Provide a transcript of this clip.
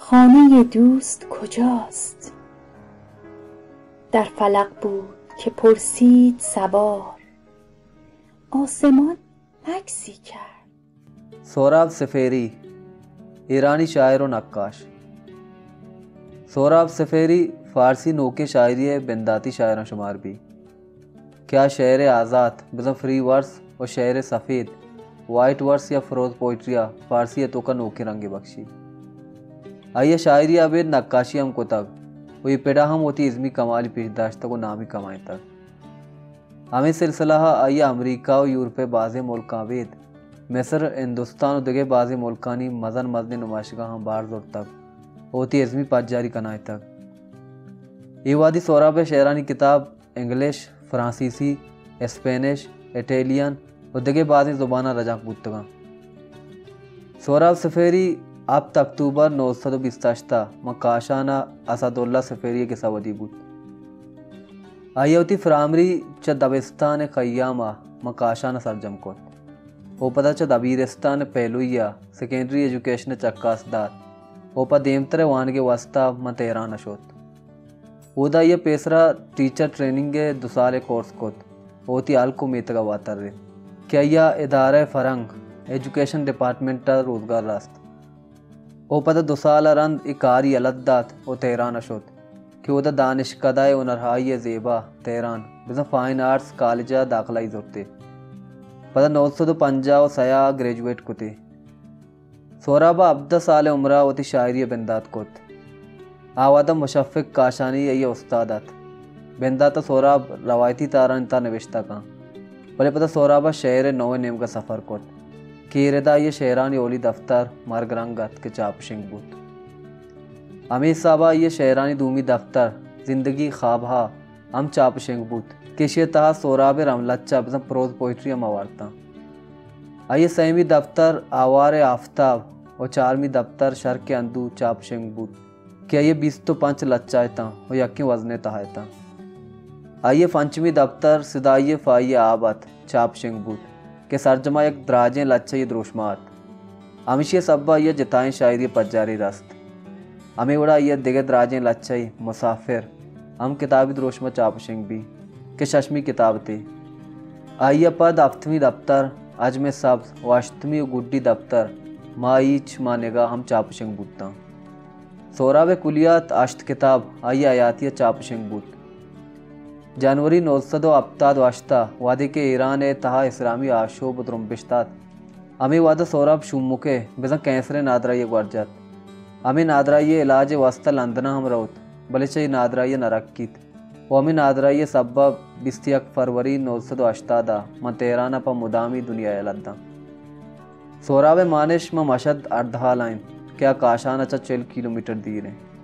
خانهٔ دوست کجاست؟ در فلق بود که پرسید سوار، آسمان مکثی کرد. سهراب سپهری، ایرانی شاعر و نقاش. سهراب سپهری فارسی نوکیں شاعری ءِ بنداتی شاعراں شمار بی کہ آ شعر آزات، بزاں فری ورس، و شعر سفید، وائٹ ورس یا پروز پوئٹری ءَ فارسی ءِ توکا نوکیں رنگے بخشی. آئی ءَ شاعری ءَ ابید نقاشی ہم کتگ و اے پڑ ءَ ہم وتی ازمی کمالی پیش داشتگ و نامی کمائینتگ. ہمے سلسلہ ءَ آئی ءَ امریکہ و یورپ ءِ بازیں ملکاں ابید، مصر، ہندوستان و دگہ بازیں ملکانی مزن مزنیں نمائشگاہاں بہر زرتگ و وتی ازمی پجاری کنائینتگ. اے وہدی سہراب ءِ شعرانی کتاب انگلش، فرانسیسی، اسپینش، اٹیلین و دگہ بازیں زباناں رجانک بوتگاں. سہراب سپہری ہپت اکتوبر نو سد و بیست ہشت ءَ ماں کاشان ءَ اسداللہ سپہری ءِ گس ءَ ودی بوت. آئی ءَ وتی پرائمری چہ دبستان خیام ءَ ماں کاشان ءَ سرجم کت و پدا چہ دبیرستان پہلوئی ءَ سیکنڈری ایجوکیشن ءِ چکاس دات و پہ دیمتر ءِ وانگ ءِ واستہ ماں تہران ءَ شت. اودا آئی ءَ پیسرا ٹیچر ٹریننگ ءِ دو سال ءِ کورس کت و وتی ہلک و میتگ ءَ واتر ریت کہ آئی ءَ ادارہ فرہنگ، ایجوکیشن ڈیپارٹمنٹ ءَ روزگار رست و پدا دو سال ءَ رند اے کار ءَ یلہ دات و تہران ءَ شت کہ اودا دانشکدہ ہنرہایی زیبا تہران بزاں فائن آرٹس کالج ءَ داخلہ ئی زرتے. پدا نو سد و پنجاہ و سئے ءَ گریجویٹ کتے. سہراب ءَ ہبدہ سال ءِ عمر ءَ وتی شاعری ءِ بندات کت. آ وہد ءَ مشفق کاشانی آئی ءِ استاد ات. بندات ءَ سہراب روایتی تارانی تہا نبشتہ کنت، بلے پدا سہراب ءَ شعر ءِ نوئیں نیمگ ءَ سفر کت کہ اے رد ءَ آئی ءِ شعرانی اولی دفتر مرگ رنگ ات کہ چاپ و شنگ بوت. ہمے حساب ءَ آئی ءِ شعرانی دومی دفتر زندگی خوابہا ہم چاپ و شنگ بوت کہ ایشی ءِ تہا سہراب ءِ رم لچہ بزاں پروز پوئٹری ہم ہوار اتاں. آئی ءِ سیمی دپتر آوار آفتاب و چارمی دپتر شرک اندوہ چاپ شنگ بوت کہ آئی ءَ بیست و پنچ لچہ اتاں و یکیں وزن ءِ تہا اتاں. آئی ءِ پنچمی دپتر صدای پائی آب ات چاپ شنگ بوت کہ سرجما یک دراجیں لچہ ءِ دروشم ءَ ات. ہمیشی ءِ سبب ءَ آئی ءَ جتائیں شاعری ءِ پجارے رست. ہمے وڑا آئی ءِ دگہ دراجیں لچہ مسافر ہم کتابی دروشم ءَ چاپ و شنگ بی کہ ششمی کتاب تے. آئی ءَ پد ہفتمی دپتر اجم سبز و ہشتمی و گڈی دپتر ما ہیچ ما نگاہ ہم چاپ و شنگ بوتاں. سہراب ءِ کلیات ہشت کتاب آئی ءِ حیاتی ءَ چاپ و شنگ بوت. جنوری نو سد و ہپتاد و ہشت ءَ وہدے کہ ایران ءِ تہا اسلامی آشوب و درمبشت ات، ہمے وہد ءَ سہراب شومک ءِ بزاں کینسر ءِ نادراہی ءَ گور جت. ہمے نادراہی ءِ علاج ءِ واستہ لندن ءَ ہم روت، بلے چہ اے نادراہی ءَ نہ رکیت و ہمے نادراہی ءِ سبب بیست یک فروری نو سد و ہشتاد ءَ ماں تہران ءَ پہ مدامی دنیا ءَ یلہ داں. سہراب ءِ مانش ماں مشہد ہردہال ءَ انت کہ آ کاشان ءَ چہ چل کیلومیٹر دیر انت.